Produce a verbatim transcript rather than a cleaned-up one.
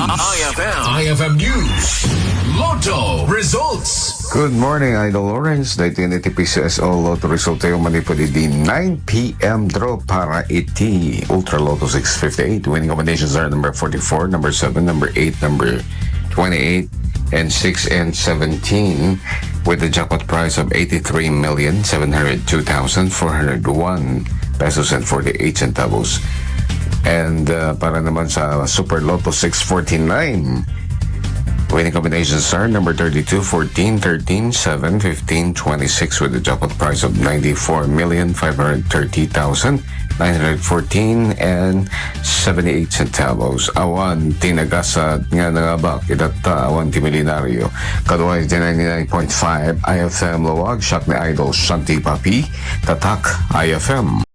I F M. I F M News. Lotto results. Good morning, Idol Lawrence. Daytoy ni T P C S O Lotto resultayo manipud idi nine p.m. draw para iti Ultra Lotto six fifty-eight. Winning combinations are number forty-four, number seven, number eight, number twenty-eight, and six and seventeen, with a jackpot price of eighty-three million seven hundred two thousand four hundred one pesos and forty-eight centavos. And uh, para naman sa Super Lotto six forty-nine, winning combinations are number thirty-two, fourteen, thirteen, seven, fifteen, twenty-six, with a jackpot price of ninety-four million five hundred thirty thousand nine hundred fourteen and seventy-eight centavos. Awan ti nagasat nga nangabak, itatta, awan ti milyonaryo. Kaduay ti ninety-nine point five I F M Laoag, siak ni Idol Shanti Papi, Tatak I F M.